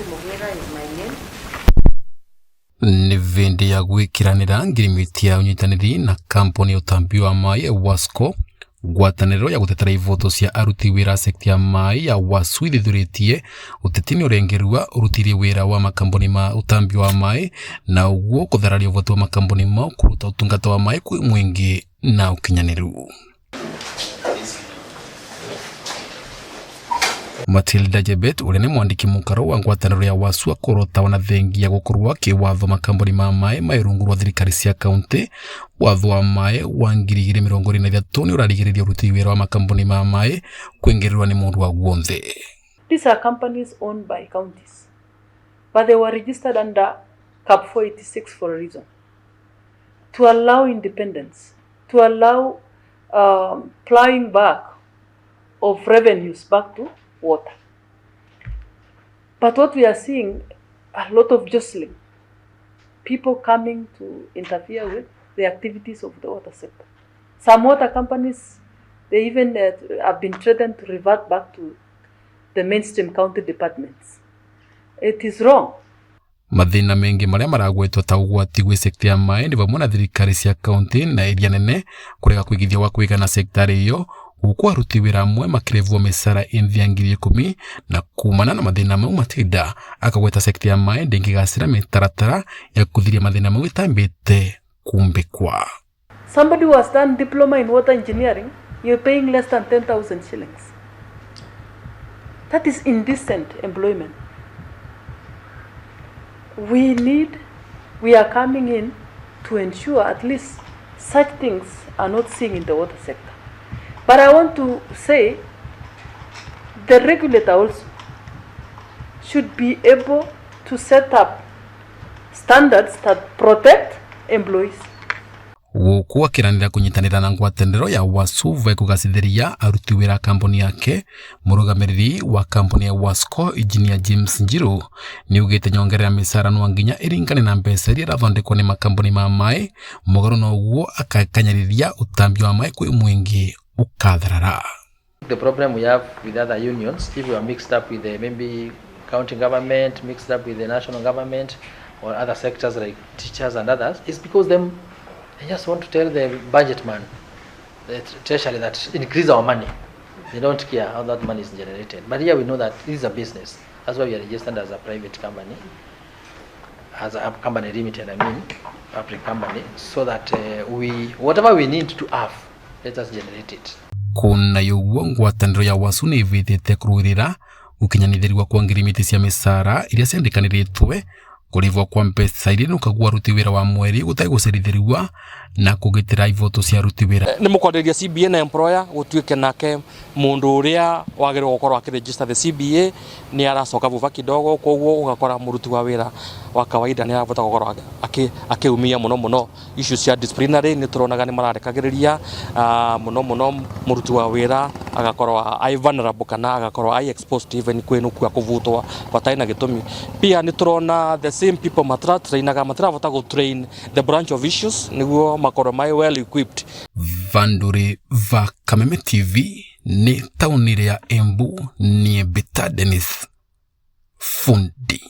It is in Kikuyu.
Mugera is my name. Nĩ vĩndĩ ya gwĩkĩranĩra ngirimiti ya ũnyitanĩri na kambuni ya ũtambi wa maĩ WASCO, ngwatanĩro ya gũtetera ivoto cia aruti wĩra sekta ya maĩ ya WASU ithithũrĩtie ũteti nĩ ũrengerua ũrutĩrie wĩra wa makambuni ma ũtambi wa maĩ na ũguo kũthararia ũhoti wa makambuni mau kũruta ũtungata wa maĩ kwĩ mũingĩ na ũkinyanĩru. Matilda Jebet ũrĩa nĩ mwandĩki mũkaro wa ngwatanĩro ya WASU akorotagwo na thengia ya gũkorwo akĩwatho makambuni ma maĩ marĩ rungu rwa thirikari cia kaunti. Watho wa maĩ wa 2023 nĩ ũrarigĩrĩria ũruti wĩra wa makambuni ma maĩ kũingĩrĩrwo nĩ mũndũ wa guothe. These are companies owned by counties, but they were registered under CAP 486 for a reason. To allow independence, to allow plowing back of revenues back to water. But what we are seeing, a lot of jostling, people coming to interfere with the activities of the water sector. Some water companies, they even have been threatened to revert back to the mainstream county departments. It is wrong. Mathĩna mengĩ marĩa maragwetwo ta ũgwati gwĩ sekta ya maĩ nĩ vamwe na thirikari cia kaunti na iria nene kũrega kũigithia gwa kũigana sekta ĩyo, gũkũ aruti wĩra amwe makĩrĩvwo mĩcara ĩnthĩ ya 10,000. Na kumana na mathĩna mau, Matilda akagweta sekta ya maĩ ndĩngĩgacĩra mĩtaratara ya kũthiria mathĩna mau ĩtambĩte kumbĩkwa. Somebody who has done diploma in water engineering, you're paying less than 10,000 shillings. That is indecent employment. We are coming in to ensure at least such things are not seen in the water sector. But I want to say the regulator also should be able to set up standards that protect employees. Gũkũ akĩranĩra kũnyitanĩra na ngwatanĩro ya WASU kũgacĩrithia aruti wĩra a kambuni yake. Mũrũgamĩrĩri wa kambuni ya WASCO, Engineer James Njiru, nĩ augĩte nyongerera ya mĩcara no nginya ĩringane na mbeca iria irathondekwo nĩ makambuni ma maĩ. Mũgarũ na ũguo, akakanyarĩria ũtambi wa maĩ kwĩ mũingĩ ũkatharara. The problem we have with other unions, if we are mixed up with the maybe county government, mixed up with the national government, or other sectors like teachers and others, is because them they just want to tell the budget man, the treasury, that increase our money. They don't care how that money is generated. But here we know that this is a business. That's why we are registered as a private company, as a company limited, I mean, public company, so that we whatever we need to have, let us generate it. Kuna ũguo, ngwatanĩro ya WASU nĩ ĩvĩtĩte kũrũĩrĩra gũkinyanithĩrĩgwa kwa ngirimiti cia mĩcara iria ciandĩkanĩrĩtwe, kũrĩvwo kwa mbeca iria inũkagwo aruti wĩra wa mweri gũtarĩ gũcerithĩrĩgwa, na kũgitĩra ivoto cia aruti wĩra. Nĩ mũkwarĩria CBA na employer gũtuĩke nake mũndũ ũrĩa wagĩrĩirwo gũkorwo akĩregister the CBA nĩ aracoka vuva kidogo, koguo ũgakora mũruti wa wĩra wa kawaida nĩ arabota gũkorwo akĩumia mũno mũno. Issues cia disciplinary nĩ tũronaga nĩ mararekagĩrĩria mũno mũno, mũruti wa wĩra agakorwo ai vulnerable kana agakorwo ai exposed even kwĩnũkua kũvutwo batarĩ na gĩtũmi. Pia nĩ tũrona the same people matiratrainaga, matirabota gũ train the branch of issues nĩguo makorwo mai well equipped. Vandũrĩ va Kameme TV nĩ taũni ya Embu, niĩ Mbita Dennis Fundi.